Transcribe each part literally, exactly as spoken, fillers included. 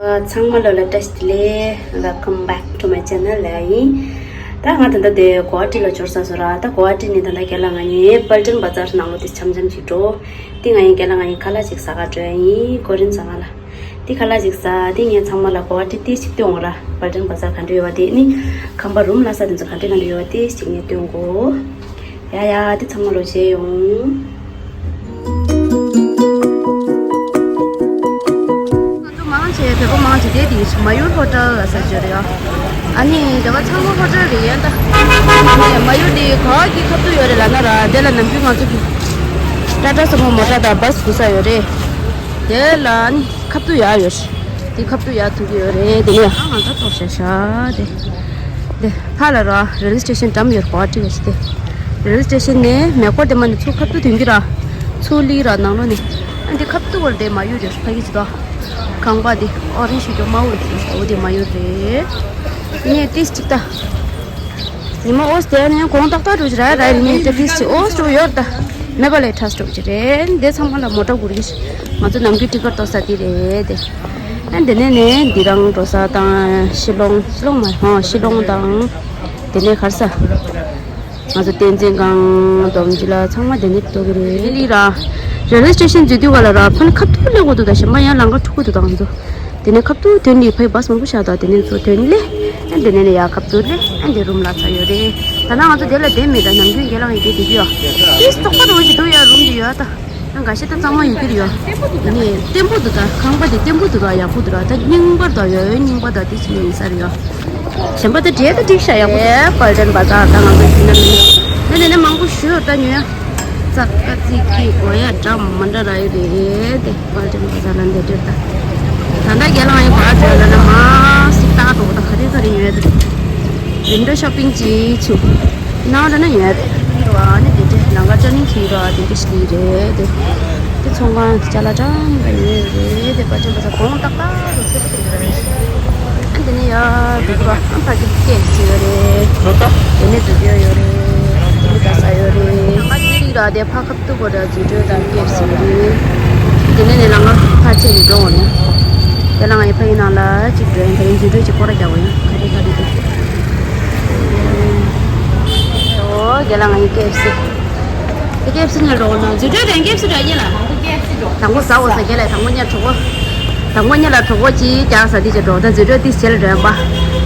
ཚང་མ་ལོ་ལ་བཀྲ་ཤིས་བདེ་ལེགས། Welcome back to my channel ལ་ཡིན། ད་ང་ད་ལྟ་དེ་གོ་ཧ་ཏི་ལ་འབྱོར་ཚར་སོང་ར། ད་གོ་ཧ་ཏི་ནས་ད་ལྟ་རྒན་ལགས་ང་གཉིས་པལ་ཊན་བ་ཛར་ནང་ལོགས་དེ་འཆམ་འཆམ་ཞིག་འགྲོ། དེ་ང་གཉིས་རྒན་ལགས་ང་གཉིས་ཁ་ལག་ཅིག་ཟ་ག་འགྲོ་ཡ་ཡིན། ཀོ་རིན་ཟ་ག་ལ། དེ་ཁ་ལག་ཅིག་ཟ། དེ་ངས་ཚང་མ་ལ་གོ་ཧ་ཏི་ཏིས་ཅིག་སྟོན་འོང་ར། པལ་ཊན་བ་ཛར་ག་འདྲ་ཡོད་པ། དེ་ནི་ཁང་པ་རུམ་ལ་ས་དེ་ཚོ་ག་འདྲ་ག་འདྲ་ཡོད་པ་ཏིས་ཅིག་ངས་སྟོན་གོ། ཡ་ཡ། དེ་ཚང་མ་ལོ་བྱས་ཡོང་། ང་ཚོ་མང་ཆེ་བོད་པ་མང་ཆེ་དེ་དེ་མ་ཡུར་ཧོ་ཊལ་ལ་ཟ་རྒྱུ་རེད་ཡ། ཨ་ནི་དེ་བ་ཚང་མ་ཧོ་ཊལ་རེད་ཡ། ད་མ་ཡུར་དེ་ག་གི་ཁ་ཐུག་ཡོད་རེད་ལབ་ན་ར། དེ་ལ་ནམ་རྒྱུན་ང་ཚོ་གི་ཊ་ཊ་སུ་མོ་མོ་ཊ་དང་བྷ་སི་སྒུག་ས་ཡོད་རེད། དེ་ལ་ཨ་ནི་ཁ་ཐུག་ཡ་ཡོད་རེད། དེ་ཁ་ཐུག་ཡ་ཐུག་གི་ཡོད་རེད། དེ་ནས་ཨ་ང་ཚོ་ལྟོགས་ཤ་ཤ་དེ། དེ་ཕ་ལ་ར་རེལ་ཝེ་སི་ཊེ་ཤན་འགྲམ་ཡོད་རེད་གོ་ཧ་ཏི་ལ་ཞིག་དེ། རེལ་ཝེ་སི་ཊེ་ཤན་ནས་མེ་འཁོར་དེ་མ་ནས་ཚུར་ཁ་ཐུག་ཐོན་གྱི་ར། ཚུར་ལི་ར་ནང་ལོགས་ནས། ཨ་འདི་ཁ་ཐུག་བར་དེ་མ་ཡུར་ཡོད་ཕ་གི་ཅི་དོ། ཁང་པ་དེ་ཨོ་རེན་ཇི་ཞིག་དོ་མ་འོ་དེ་འོ་དེ་མ་ཡུར་རེད། ངས་ཏིས་ཅིག་ད། ཉི་མ་འོ་དེ་ནས་དགོང་ཏག་ཏག་འགྲོ་གི་ར་ར་ཡིན་ནས་ཏིས་ཅིག་འོ་འགྲོ་ཡོད་ད། མེ་པ་ལས་ཁྲ་སྤྲོ་གི་རེད། འདི་ཚང་མ་ལ་མོ་ཊ་འགུར་གི། ང་ཚོ་ནམ་རྒྱུན་ཊི་ཀེ་ཊི་གཏོང་ས་དེ་རེད་དེ། ཨ་འདི་ནས་ནས་འདི་རང་འགྲོ་ས་དང་ཤི་ལོང་། ཤི་ལོང་མ་ཧོ་ཤི་ལོང་དང་། དེ་ནས་གར་ས། ང་ཚོ་བསྟན་འཛིན་སྒང་སྡོམ་རྒྱུ་ལ་ཚང་མ་དེ་ནས་གཏོང་གི་རེད། ལི་ར། རེལ་ཝེ་སི་ཊེ་ཤན་འཛུལ་དུས་ག་ལ་ར་ཕ་ནི་ཁ་ཐུག་སླེབས་དགོས་འདུག་ད་གཞན་པ་ཡང་ལམ་ཁ་འཁྲུག་གི་འདུག་ད་ང་ཚོ། དེ་ནས་ཁ་ཐུག་ཐོན་ནས་ཕ་ཡི་བྷ་སི་མང་པོ་ཤར་ད། དེ་ནས་ཚུར་ཐོན་ལེ། ཨ་འདི་ནས་ནས་ཡར་ཁ་ཐུག་ལེ། ཨ་འདི་རུམ་ལ་ཚར་ཡོད་རེད། ད་ནང་ང་ཚོ་དེ་ལ་བསྡད་མེད་ད། ནམ་རྒྱུན་རྒན་ལགས་ཡིན་དེ་བསྡད་ཀྱི་ཡོད། ཏིས་དོག་པ་རུ་ཞིག་འདུག་ཡ། རུམ་འདི་ཡོད་ད། ཨ་འགའ་ཤས་ད་གཙང་མ་ཡོད་ཀྱི་རེད་ཡ། ཨ་ནི་བརྟན་པོ་འདུག་ད། ཁང་པ་དེ་བརྟན་པོ་འདུག་ད། ཡག་པོ་འདུག་ད། ད་རྙིང་པ་ད་ཡོད་ཡོད་རྙིང་པ་ད་དེ་ཅི་ཡིན་ས་རེད་ཡ། གཞན་པ་ད་འདྲེ་ད་འགྲིག་ཤག་ཡག་པོ་འདུག་ཨེ་པལ་ཊན་བ་ཛར་ད་ང་ཚོ་ཕྱིན་ན་མིན་ན་ནས་ནས་མང་པོ་ཞུ་ད་ཉོ་ཡ། ཙག་ཙིག་གི་གོ་ཡ་འདྲ་མི་འདྲ་ར་ཡོད་རེད་དེ། པལ་ཊན་བ་ཛར་ལ་འདི་འདྲ་ད། ད་ལྟ་རྒན་ལགས་ཡིན་གོ་ཡ་འདྲ་ལ་ན་མ་སི་ཏག་འགྲོ་ད། ག་རེ་ག་རེ་ཡོད་ད། ཝིན་ཌོ་ཤོ་པིང་ཅིག་བྱེད། ནང་ལ་ན་ཡོད་རེད། ཨ་ནི་དེ་འདྲ་ལང་ཀ་ཅ་ནིང་བྱེད་རོགས། དེ་འདྲ་ཞིག་རེད་དེ། དེ་ཚོང་ཁང་ཅ་ལག་འདྲ་མི་འདྲ་ཡོད་རེད་དེ། པལ་ཊན་བ་ཛར་དགོང་ཏག་ཏག་རུ་ཚོད་དཔག་བྱེད་ཀྱི་རེད། ཨ་དེ་ནས་ཡར་འགྲོ་གི་ར། ཨ་ཕ་གི་ཀེ་ཨེཕ་སི་ཡོད་རེད། དེ་ནས་འགྲོ་གི་ཡོད་རེད། དེ་ནས་ད་ས་ཡོད་རེད། ཨ་དེ་ར་དེ་ཕ་ཁ་ཐུག་གོ་ར་འཛུལ་འགྲོ་དང་ཀེ་ཨེཕ་སི་རེད། དེ་ནས་ནས་ལང་ཀ་ཕ་ཆེ་ནས་འགྲོ་འོང་ནས། དེ་ལ་ང་ཡི་ཕ་ཡི་ནང་ལ་གཅིག་འགྲོ་ཡིན། དེ་རིང་འཛུལ་འགྲོ་གཅིག་སྐོར་ར་རྒྱག་དགོས་ཡིན། ག་རེ་ག་རེ་འདུག་ཨོ་རྒན་ལགས་ང་ཡི་ཀེ་ཨེཕ་སི། དེ་ཀེ་ཨེཕ་སི་ཉལ་འགྲོ་ན་འཛུལ་འགྲོ་དེ་ཀེ་ཨེཕ་སི་འགྲོ་ཉལ་ལ། དང་པོ་ཟ་འོ་ཟ་རྒན་ལགས། དང་པོ་ཉལ་གྲོགས་པོ། དང་པོ་ཉལ་ལ་གྲོགས་པོ་གཅིག་རྒྱག་ས་དེ་ཅིག་འགྲོ། ད་འཛུལ་འགྲོ་དེ་ཞལ་འགྲོ་ཡིན་པ།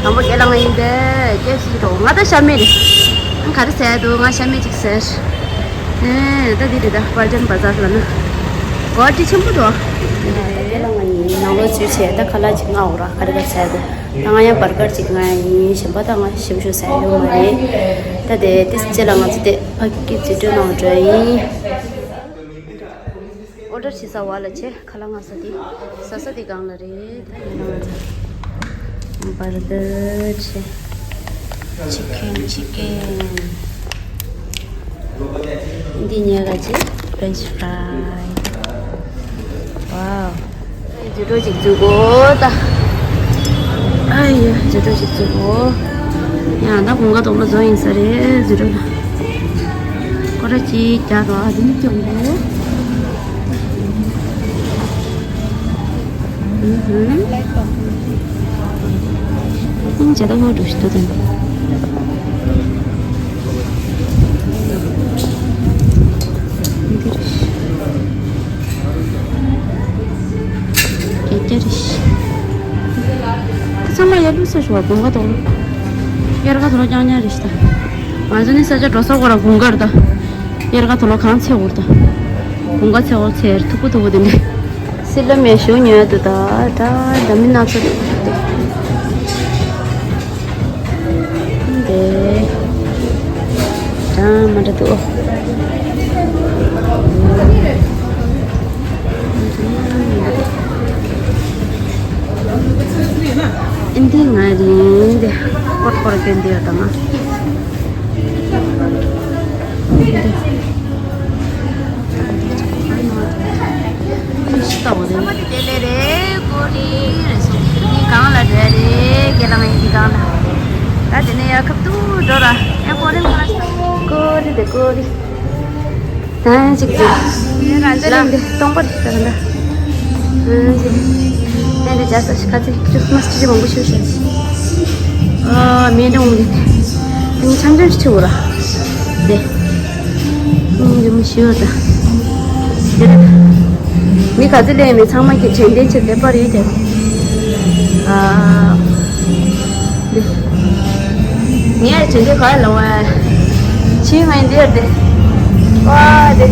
དང་པོ་རྒན་ལགས་ང་ཡིན་དེ་ཀེ་ཨེཕ་སི་འགྲོ། ང་ད་ཤ་མེད་རེད། ཨ་ག་རེ་ཟས་འདུག་ང་ཤ་མེད་ཅིག་ཟས། ཨེ་ད་དེ་རེད་ད། པལ་ཊན་བ་ཛར་ལ་ན་གོ་ཧ་ཊི་ཆེན་པོ་འགྲོ། རྒན་ལགས་ང་ཡིན་ནང་ལོགས་འཛུལ་བྱས་ད་ཁ་ལག་ཅིག་མངགས་འོ་ར། ག་རེ་ག་ཟས་འདུག་ད་ང་ཡང་བར་གར་ཅིག་མངགས་ཡིན། གཞན་པ་ད་ང་ཞིམ་ཤོས་ཟ་ཡོད་མ་རེད། ད་དེ་ཏིས་ཅེ་ལ་ང་ཚོ་དེ་ཕ་གི་འཛུལ་འགྲོ་གནང་འགྲོ་ཡིན། ཨོ་ཌར་བྱེད་ས་བ་ལ་ཆེ། ཁ་ལག་མངགས་ས་དེ་ཟ་ས་དེ་སྒང་ལ་རེད། ད་ཡིན་ན་ང་ཚོ་བར་གར་ཆེ། ཆི་ཁན་ཆི་ཁན། འདི་ཉལ་ག་ཅི་ཕྲེན་ཆི་ཕྲའི། ཝའོ། འཛུལ་འགྲོ་ཅིག་འཛུལ་དགོས་ད། ཨ་ཡ་འཛུལ་འགྲོ་ཅིག་འཛུལ་དགོས། ཡང་ད་དགུན་ཁ་ཐོག་ལ་བཟོ་ཡིན་ས་རེད་འཛུལ་འགྲོ་ལ། སྐོར་ར་ཅིག་རྒྱག་དང་ཨ་འདི་ནི་སྐྱོང་དགོས། ཨིན་ཇ་ད་ཧོ་འགྲོ་ཤི་ཏོ་དང་། འདི་རེད། རྒྱ་རྒྱ་རེད་ཤི། ད་ཚང་མ་ཡར་ལུས་ས་ཞུ་བ་དགུན་ཁ་དོག་ལོ། དབྱར་ཁ་དོག་ལོ་རྐྱང་རྐྱང་རེད་ཤི་ད། ང་ཚོ་ནི་ས་ཆ་འགྲོ་ས་གོ་ར་དགུན་ཁར་ད། དབྱར་ཁ་དོག་ལོ་གང་ཚེ་འུར་ད། དགུན་ཁ་ཚེ་འུར་ཚེ་མཐུག་པོ་མཐུག་པོ་དེ་འདྲ། སི་ལ་མེ་ཞུ་ཉོས་འདུག་ད། ད་འདྲ་མི་སྣ་ཚོགས་འདུག་དེ། འདྲ་མི་འདྲ་འདུག་ཨིན་དི་ང་རིང་དེ་ཀོར་ཀོར་གན་དེ་ཡོད་ད་ང་། ཤི་ཏའོ་རེད། དེ་ལས་རེད་ཀོ་རི་རེད་སོང་། འདི་གང་ལ་འགྲོ་ཡ་རེད་ཁྱེད་རང་ཡིན་འདི་གང་ལ། ད་དེ་ནས་ཡར་ཁ་ཐུག་འགྲོ་ར། ཡ་ཀོ་རི་ཀོ་རི་ཀོ་རི་དེ་ཀོ་རི། ད་ཅིག་དེ། ཡ་ར་འདི་ལ་འདི་སྟོང་པར་ད་འདི། ནས་འདི་བྱ་ས་ཤི་ཁ་ཚི་ཁྲི་སི་མ་སི་ཁྲི་ཆི་མང་པོ་ཤི་ཤི། ཨ་མེ་འདྲ་འོང་གི། ངས་འཆམ་འཆམ་ཞིག་ཁྲི་འུ་ར། དེ། ངས་འདི་མོ་ཤི་བ་ད། དེ། མི་ག་ཚི་ལས་མི་ཚང་མ་གི་དྲན་རྟེན་ཆེ་དེ་པར་ཡོད་དེ། ཨ། འདི། ངས་དྲན་རྟེན་ག་ལ་བ། ཕྱི་ང་འདིར་དེ། ཝ་དེ།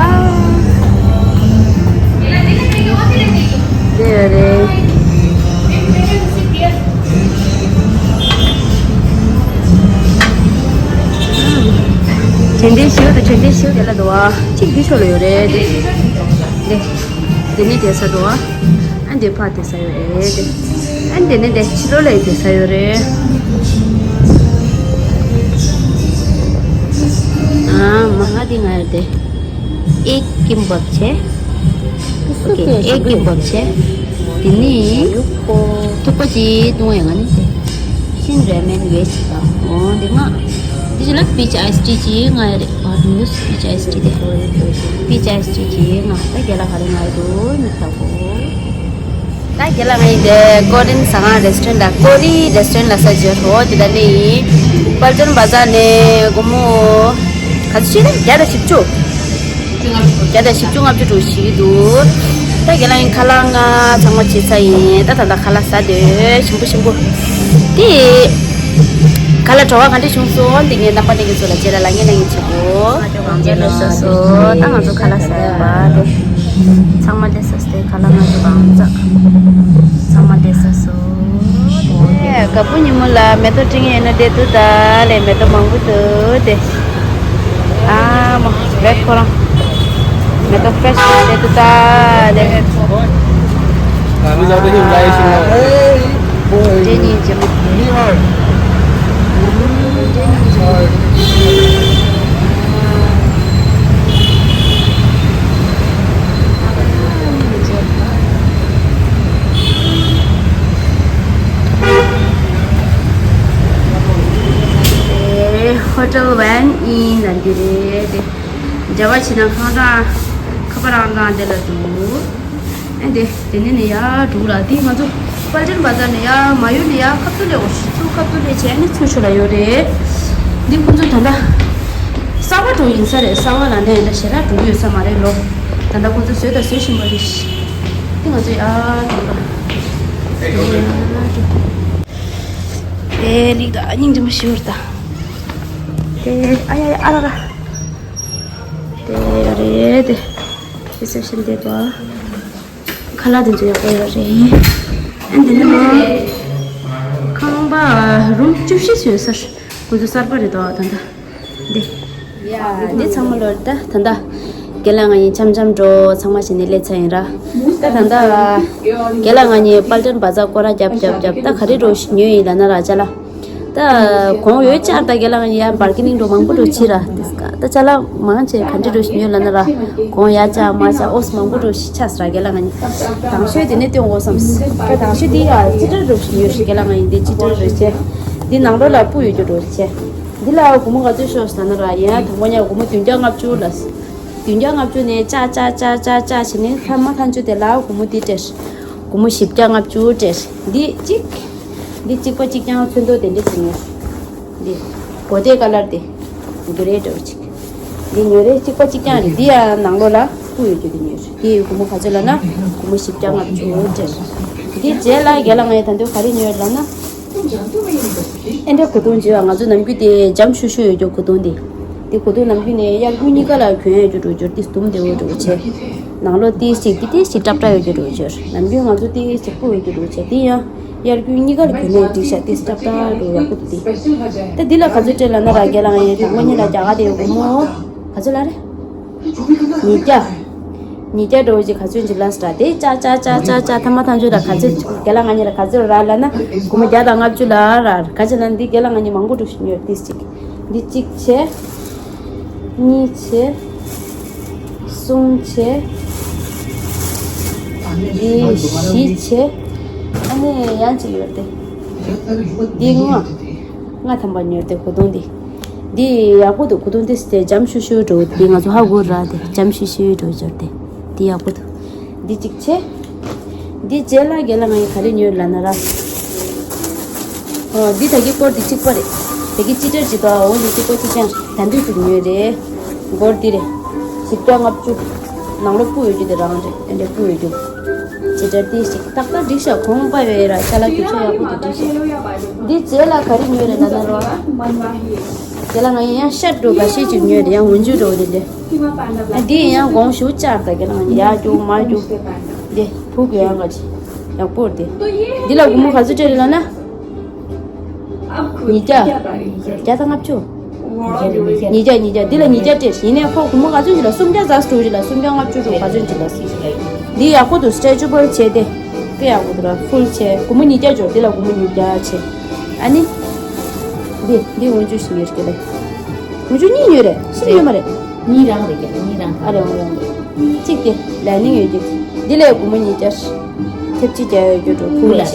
ཨ། དེ་རེད། དྲན་རྟེན་ཞིག་དང་དྲན་རྟེན་ཞིག་དེ་ལ་འདུག་བ། གཅིག་འདི་ཕྱོགས་ལ་ཡོད་རེད་དེ། དེ། དེ་ནི་དེ་ས་འདུག་བ། ཨ་འདི་ཕ་དེ་ས་ཡོད་རེད་དེ། ཨ་འདི་ནི་དེ་ཕྱི་ལོགས་ལ་དེ་ས་ཡོད་རེད། ཨ་མ་ཧ་དེ་ང་ཡོད་དེ། ཨེག་ཀིམ་བབ་བྱས། ཨོ་ཁེ། ཨེག་ཀིམ་བབ་བྱས། དེ་ནི་ཐུག་པ་ཅིག་བཏུང་ཡ་ང་ནི་དེ། ཤིན་རེ་མེན་ཝེ་ཅིག་དང་འོ་འདི་ང་། འདི་ཅི་ལ་པིཆ་ཨའི་སི་ཊི་ཅིག་ང་ཡ་རེད། བ་ནུས་པིཆ་ཨའི་སི་ཊི་དེ། པིཆ་ཨའི་སི་ཊི་ཅིག་ང་ད་རྒན་ལགས་ག་རེ་ང་ཡ་འདུག་མི་ལྟ་གོ། ད་རྒན་ལགས་ང་ཡི་དེ་ཀོ་རིན་ཟ་ཁང་རེ་སི་ཊོ་རན་ལ་ཀོ་རི་རེ་སི་ཊོ་རན་ལ་ས་བྱོས་ཧོ་དེ་ད་ནི་ཡིན། པལ་ཊོན་བ་ཛར་ནས་སྒོར་མོ་ག་ཚོད་ཞིག་རེད། བརྒྱ་དང་བཞི་བཅུ། བརྒྱ་དང་བཞི་བཅུ་ལྔ་བཅུ་འགྲོ་ཞིག་འདུག་ད་རྒན་ལགས་ཡིན་ཁ་ལག་ང་ཚང་མ་བྱེད་ཚར་ཡིན། ད་ད་ལྟ་ཁ་ལག་ཟ་འདོད་ཞིམ་པོ་ཞིམ་པོ། དེ་ཁ་ལག་བྲོ་བ་ག་འདྲ་བྱུང་སོང་འདི་ངའི་རྣམ་པ་གནས་ཀྱི་ཚོ་ལ་བྱེད་ལ་ལ་ངན་ན་ཡིན་བྱེད་གོ། ང་ཚོ་ལ་ས་སོ་ད་ང་ཚོ་ཁ་ལག་ཟ་ཡ་པ་དེ་ཚང་མ་ལས་ས་སོ་དེ་ཁ་ལག་ང་ཚོ་གང་ཚ་ཚང་མ་ལས་ས་སོ། ཨེ་དགའ་པོ་ཉིན་མོ་ལ་མེ་ཏོག་སྤྲིན་ཡོད་ན་བསྡད་འདུག་ད་ལས་མེ་ཏོག་མང་པོ་འདུག་དེ། ཨ་མ་རེད་ཁོ་རང་མེ་ཏོག་ཕེ་རེ་ཤི་བསྡད་འདུག་ད་ལས། ལ་མི་ལ་དེ་ཡོད་ལ་ཡོད་ཤིང་ལ། འདྲེ་ཉིན་རྗེ་མོ། འདྲེ་ཉིན་རྗེ་མོ། ཨེ་ཧོ་ཊེལ་ཝན་ཨིན་ལ་འདི་རེད་དེ། མཇལ་བ་ཕྱི་ནང་ཁང་གྲངས་ཁ་པར་ཨང་གྲངས་འདི་ལ་འདུག་ཨ་འདི་དེ་ནས་ནི་ཡར་འགྲོ་ལ་འདི་ང་ཚོ་པལ་ཊོན་བ་ཛར་ནས་ཡར་མ་ཡོད་ནས་ཡར་ཁ་ཐུག་ལས་འོ་ཤི་ཚུར་ཁ་ཐུག་ལས་བྱས་ནས་ཚུར་ཕྱོགས་ལ་ཡོད་རེད། འདི་ཁོ་ཚོ་ད་ལྟ་གསར་པ་འགྲོ་ཡིན་ས་རེད། གསར་པ་ལ་ནས་འདྲ་ཞེ་དྲག་འགྲོ་ཡོད་ས་མ་རེད་ལོ། ད་ལྟ་ཁོ་ཚོ་བཟོས་དང་བཟོས་བཞིན་པ་རེད། འདི་ང་ཚོ་ཡར་འགྲོ་ལ། དེ་ལིག་ད་སྙིང་རྗེ་མོ་ཞིག་ཡོད་ད། དེ་ཨ་ཡ་ཡ་ཨ་ར་ར། དེ་རེད་དེ། རི་སེབ་ཤན་དེ་པ། ཁ་ལག་དེ་ཚོ་ཡག་པོ་ཡོད་རེད། ཨ་འདི་ནི་ཁང་པ་རུམ་བཅུ་བཞི་ཡོད་ས། ཁོ་ཚོ་གསར་པ་རེད་དོ་ད་ལྟ། འདི། ཡ་འདི་ཚང་མ་ལོར་ད་ད་ལྟ། རྒན་ལགས་ང་གཉིས་འཆམ་འཆམ་འགྲོ་ཚང་མ་བྱས་ནས་སླེབས་ཚར་ཡིན་ར། ད་ད་ལྟ། རྒན་ལགས་ང་གཉིས་པལ་ཊོན་བ་ཛར་སྐོར་ར་རྒྱབ་རྒྱབ་རྒྱབ་ད་ག་རེ་འགྲོ་ཞིག་ཉོས་ཡིན་ལབ་ན་ར་ཅ་ལག་ད་གོང་ཡོད་ཅག་ད་རྒན་ལགས་ང་གཉིས་ཡ་བར་ཀི་ནིང་འགྲོ་མང་པོ་འགྲོ་ཕྱིར་ར། ད་ཅ་ལག་མང་ཆེ་ག་འདྲ་འགྲོ་ཞིག་ཉོས་ལབ་ན་ར། གོང་ཡ་ཅག་མ་ཅག་ཨོ་སི་མང་པོ་འགྲོ་ཞིག་ཆགས་སོང་ར་རྒན་ལགས་ང་གཉིས། དང་ཤོས་དེ་ནས་སྟོན་འོ་བསམ། ད་དང་ཤོས་དེ་ཡ་ཅི་འདྲ་འགྲོ་ཞིག་ཉོས་ཞིག་རྒན་ལགས་ང་གཉིས་འདི་ཅི་འདྲ་འགྲོ་ཆེ། འདི་ནང་ལོགས་ལ་སྤུ་ཡོད་རྒྱུ་འགྲོ་ཆེ། འདི་ལ་སྒོར་མོ་ག་ཚོད་ཤོག་ཟེར་ན་ར་ཡིན་ཡ་དང་པོ་ཉ་སྒོར་མོ་བདུན་བརྒྱ་ལྔ་བཅུ་ལ། བདུན་བརྒྱ་ལྔ་བཅུ་ནས་ཅག་ཅག་ཅག་ཅག་ཅག་བྱས་ནས་ཐ་མ་ཐམས་ཅད་དེ་ལ་སྒོར་མོ་འདི་སྤྲད། སྒོར་མོ་བཞི་བརྒྱ་ལྔ་བཅུ་སྤྲད། འདི་གཅིག་འདི་གཅིག་པ་གཅིག་རྐྱང་ཚོན་མདོག་དེ་འདྲ་ཅིག་ཉོས། འདི་གོ་དེ་ཀ་ལར་དེ་གྷི་རེ་འདྲ་བོ་ཅིག་འདི་ཉོས་རེད། གཅིག་པ་གཅིག་རྐྱང་རེད། འདི་ཡང་ནང་ལོགས་ལ་སྤུ་ཡོད་རྒྱུ་དེ་ཉོས་རེད། འདི་སྒོར་མོ་ག་ཚོད་ལབ་ན་སྒོར་མོ་བཞི་བརྒྱ་ལྔ་བཅུ་སྤྲད། འདི་རྗེས་ལ་རྒན་ལགས་ང་ཡིས་ད་དུང་ག་རེ་ཉོས་ལབ་ན། ཨེ་འདྲ་གོས་ཐུང་བྱས་པ་ང་ཚོ་ནམ་རྒྱུན་དེ་འཇམ་ཤུ་ཤུ་ཡོད་རྒྱུ་གོས་ཐུང་དེ། དེ་གོས་ཐུང་ནམ་རྒྱུན་ནས་དབྱར་དགུན་གཉིས་ཀ་ལ་གྱོན་ཡོད་རྒྱུ་འགྲོ་རྒྱུར་དེ་དུམ་བདེ་བོ་འགྲོ་བྱས། ནང་ལོགས་ཏིས་ཅིག་དེ་ཏིས་ཅིག་སྲབ་སྲབ་ཡོད་རྒྱུ་འགྲོ་རྒྱུར་ནམ་རྒྱུན་ང་ཚོ་ཏིས་ཅིག་སྤུ་ཡོད་རྒྱུ་འགྲོ་བྱས་དེ་ཡང་དབྱར་དགུན་གཉིས་ཀ་ལ་གྱོན་ནས་འགྲིག་ཤག་ཏིས་སྲབ་སྲབ་འགྲོ་ཡག་པོ་འདུག་དེ། ད་འདི་ལ་ག་ཚོད་སྤྲད་ལབ་ན་ར་རྒན་ལགས་ངས་དང་པོ་ཉིད་ལ་རྒྱ་གར་དེ་སྒོར་མོ་ག་ཚོད་ལབ་རེད། ཉིས་བརྒྱ། ཉིས་བརྒྱ་འགྲོ་བཞིན་ག་ཚོད་འཇིག་ལ་སྲ་དེ་ཅ་ཅ་ཅ་ཅ་ཅ་ཐ་མ་ཐམས་ཅད་ལ་ག་ཚོད་རྒན་ལགས་ང་གཉིས་ལ་ག་ཚོད་རག་ལབ་ན་སྒོར་མོ་བརྒྱ་དང་ལྔ་བཅུ་ལ་རག་ག་ཅི་ལབ་ན་འདི་རྒན་ལགས་ང་གཉིས་མང་པོ་འགྲོ་བཞིན་ཡོད། ཏིས་གཅིག་འདི་གཅིག་བྱས། གཉིས་བྱས། གསུམ་བྱས། འདི་བཞི་བྱས། ཨ་ནི་ཡང་གཅིག་ཡོད་དེ། འདི་ལྔ། ལྔ་ཐམ་པ་ཉོས་ཏེ་གོས་ཐུང་འདི། འདི་ཡག་པོ་འདུག་གོས་ཐུང་འདི་སྟེ་འཇམ་ཤུ་ཤུ་འགྲོ་འདི་ང་ཚོ་ཧ་གོ་ར་དེ་འཇམ་ཤུ་ཤུ་འགྲོ་འབྱོར་ཏེ། འདི་ཡག་པོ་འདུག་འདི་གཅིག་བྱས། འདི་རྗེས་ལ་རྒན་ལགས་ང་ཡིས་ག་རེ་ཉོས་ལབ་ན་ར། ཨོ་འདི་ད་གི་སྐོར་འདི་གཅིག་པ་རེད། ད་གི་ཅི་ཏྲར་ཅི་ཏོ་འོ་འདི་གཅིག་པ་གཅིག་རྐྱང་ད་འདུས་ཅིག་ཉོས་རེད། སྐོར་འདི་རེད། བཞི་བརྒྱ་ལྔ་བཅུ། ནང་ལོགས་སྤུ་ཡོད་རྒྱུ་དེ་རང་རེད། ཨེ་འདྲ་སྤུ་ཡོད་རྒྱུ། ཅི་ཏྲར་འདི་ཞིག་ཏག་ཏག་འགྲིག་ཤག་གོང་པ་བས་ར་ཅ་ལག་རྒྱུ་ཆ་ཡག་པོ་འདུག་འགྲིག་ཤག་འདི་རྗེས་ལ་ག་རེ་ཉོས་རེད་ལབ་ན་རོ། རྒན་ལགས་ང་ཡིས་ཡང་ཤར་འགྲོ་འགའ་ཤས་ཅིག་ཉོས་རེད། ཡང་འོན་ཇུ་འགྲོ་འདི་འདྲ། ཨ་འདི་ཡང་གོང་ཞུ་བཅར་ད་རྒན་ལགས་ང་ཡིས་ཡར་རྒྱུག་མར་རྒྱུག་འདི་བུ་གི་ཡང་ག་ཅི་ཡག་པོ་རེད། འདི་ལ་སྒོར་མོ་ག་ཚོད་སྤྲད་རེད་ལབ་ན། ཉིས་བརྒྱ། བརྒྱ་དང་ལྔ་བཅུ། ཉིས་བརྒྱ་ཉིས་བརྒྱ་འདི་ལ་ཉིས་བརྒྱ་སྤྲད། ཡིན་ནའི་ཁོ་སྒོར་མོ་ག་ཚོད་ཅིག་ལ་སུམ་བརྒྱ་ཙམ་འགྲོ་ཅིག་ལ་སུམ་བརྒྱ་ལྔ་བཅུ་འགྲོ་ག་ཚོད་ཅིག་ལ། འདི་ཡག་པོ་འདུག་སི་ཊེ་ཅུ་བལ་བྱས་ཏེ། དཔེ་ཡག་པོ་འདུག་ར་ཕུལ་བྱས་སྒོར་མོ་ཉིས་བརྒྱ་འགྲོ། འདི་ལ་སྒོར་མོ་ཉིས་བརྒྱ་བྱས། ཨ་ནི། འདི་འདི་འོན་ཅུ་ཞིག་ཉོས་རེད་ལ། འོན་ཅུ་གཉིས་ཉོས་རེད། ཤི་ཡོད་མ་རེད། གཉིས་རང་རེད་ཀྱང་གཉིས་རང་ཨ་རེད་འོང་རེད་འོང་རེད། གཅིག་དེ་ལ་ནིང་ཡོད་ཀྱི། འདི་ལས་སྒོར་མོ་ཉིས་བརྒྱ། ཐེབས་གཅིག་བརྒྱ་ཡོད་རྒྱུ་འགྲོ་ཕུག་ལ་རེད་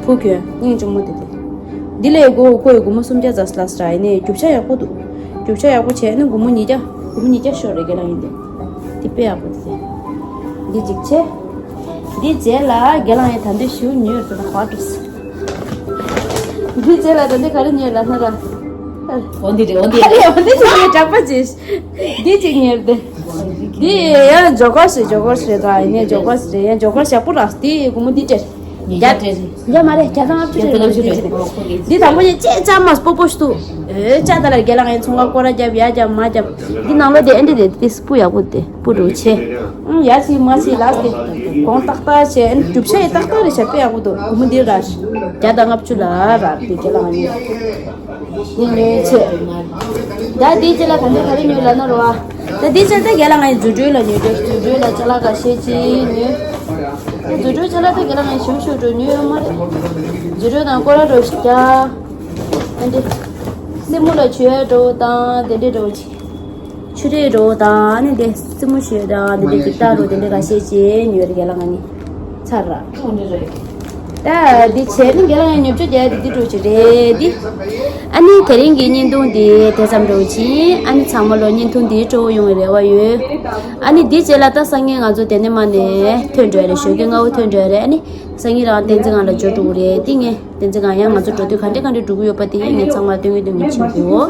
ཕུག་གྱོན་སྙིང་ཆུང་མོ་དེ་དེ། འདི་ལས་སྒོར་ཁོ་ཡི་སྒོར་མོ་སུམ་བརྒྱ་ཙམ་ལ་སྲ་ཡིན་ནའི་རྒྱུ་ཆ་ཡག་པོ་འདུག་རྒྱུ་ཆ་ཡག་པོ་བྱས་ནི་སྒོར་མོ་ཉིས་བརྒྱ་སྒོར་མོ་ཉིས་བརྒྱ་ཤོར་རེད་རྒན་ལགས་ཡིན་དེ། འདི་དཔེ་ཡག་པོ་དེ་དེ། འདི་གཅིག་བྱས། འདི་རྗེས་ལ་རྒན་ལགས་ཡིན་ད་འདི་ཞུ་ཉོས་སོ་ན་ཧ་འགྲོ་སི། འདི་རྗེས་ལ་ད་འདི་ག་རེ་ཉོས་ལབ་ན་ར། འོ་འདི་རེད་འོ་འདི་ཨ་རེད། རེད་འོ་འདི་ཅིག་ཉོས་གྲགས་པ་ཅིག་འདི་ཅིག་ཉོས་ཏེ། འདི་ཡང་ཇོ་གར་རེད་ཇོ་གར་རེད་ད་ཡིན་ནའི་ཇོ་གར་རེད་ཡང་ཇོ་གར་ཞག་པོ་ར་འདི་སྒོར་མོ་འདི་སྤྲད། ཉིས་བརྒྱ་སྤྲད་རེད། ཡ་མ་རེད་བརྒྱ་དང་ལྔ་བཅུ་རེད། ལྔ་བཅུ་རེད། འདི་དང་པོ་ཉིད་ཅེས་ཅ་མ་སྤོ་སྤོ་ཞིག་འདུག་ཨེ་ཅ་ད་ལ་རྒན་ལགས་ཡང་ཚོང་ཁང་སྐོར་ར་རྒྱབ་ཡ་རྒྱབ་མ་རྒྱབ་འདི་ནང་ལོ་དེ་ཨེ་འདྲ་རེད་དེ་སྤུ་ཡག་པོ་དེ། སྤུ་རུ་ཆེ། ཨང་ཡ་ཆི་མ་ཆི་ལགས་ཏེ། གོང་ཏག་ཏག་བྱས་ཨན་གྲུབ་ཆ་ཡི་ཏག་ཏག་རེ་བྱ་དཔེ་ཡག་པོ་འདུག་སྒོར་མོ་འདི་ར། བརྒྱ་དང་ལྔ་བཅུ་ལ་ར་དེ་རྒན་ལགས་ཡིན། འདི་ཉོས་ཆེ། ད་འདི་ཅི་ལ་ག་འདི་ག་རེ་ཉོས་ལབ་ན་རོ་ཨ། ད་འདི་ཅི་ད་རྒན་ལགས་ང་ཡི་རྫུ་འཕྲུལ་ལ་ཉོས་ཏེ་རྫུ་འཕྲུལ་ལ་ཅ་ལག་འགའ་ཤས་ཅིག་ཉོས། རྫུ་འཕྲུལ་ཅ་ལག་ད་རྒན་ལགས་ང་ཡི་ཞུ་ཞུ་འགྲོ་ཉོས་ཡོད་མ་རེད། རྫུ་འཕྲུལ་དང་སྐོར་ར་འགྲོ་ཞིག་རྒྱ། ཨ་འདི། སེན་མོ་ལ་བྱུག་ཡ་འགྲོ་དང་དེ་འདྲས་འགྲོ་ཅིག་ཆུ་རེ་རོ་དང་ནི་དེ་སྲིན་མོ་ཞོལ་དང་དེ་འདྲ་གི་རྟ་རོ་དེ་འདྲ་ག་ཤས་ཅིག་ཉོས་རེད་རྒན་ལགས་ང་ནི་ཚར་ར། ད་འདི་བྱས་ནི་རྒན་ལགས་ང་ཉོ་ཆོག་རྒྱ་དེ་འདི་འགྲོ་ཅིག་རེད་འདི། ཨ་ནི་དེ་རིང་གི་བརྙན་ཐུང་འདི་དེ་ཙམ་འགྲོ་ཅིག་ཨ་ནི་ཚང་མ་ལོ་བརྙན་ཐུང་འདི་སྤྲོ་བོ་ཡོང་བའི་རེ་བ་ཡོད། ཨ་ནི་འདི་རྗེས་ལ་ད་སང་ཉིན་ང་ཚོ་དེ་ནས་མ་ནས་ཐོན་འགྲོ་རེད། ཞོགས་ཀས་སྔ་བོ་ཐོན་འགྲོ་རེད། ཨ་ནི་སང་ཉིན་རང་བསྟན་འཛིན་སྒང་ལ་འབྱོར་འགྲོ་གི་རེད། འདི་ངས་བསྟན་འཛིན་སྒང་ཡང་ང་ཚོ་འགྲོ་དུས་ག་འདྲ་ག་འདྲ་འགྲོ་གི་ཡོད་པ་དེ་ངས་ཚང་མ་སྟོན་གི་སྟོན་གི་ཕྱིན་གོ།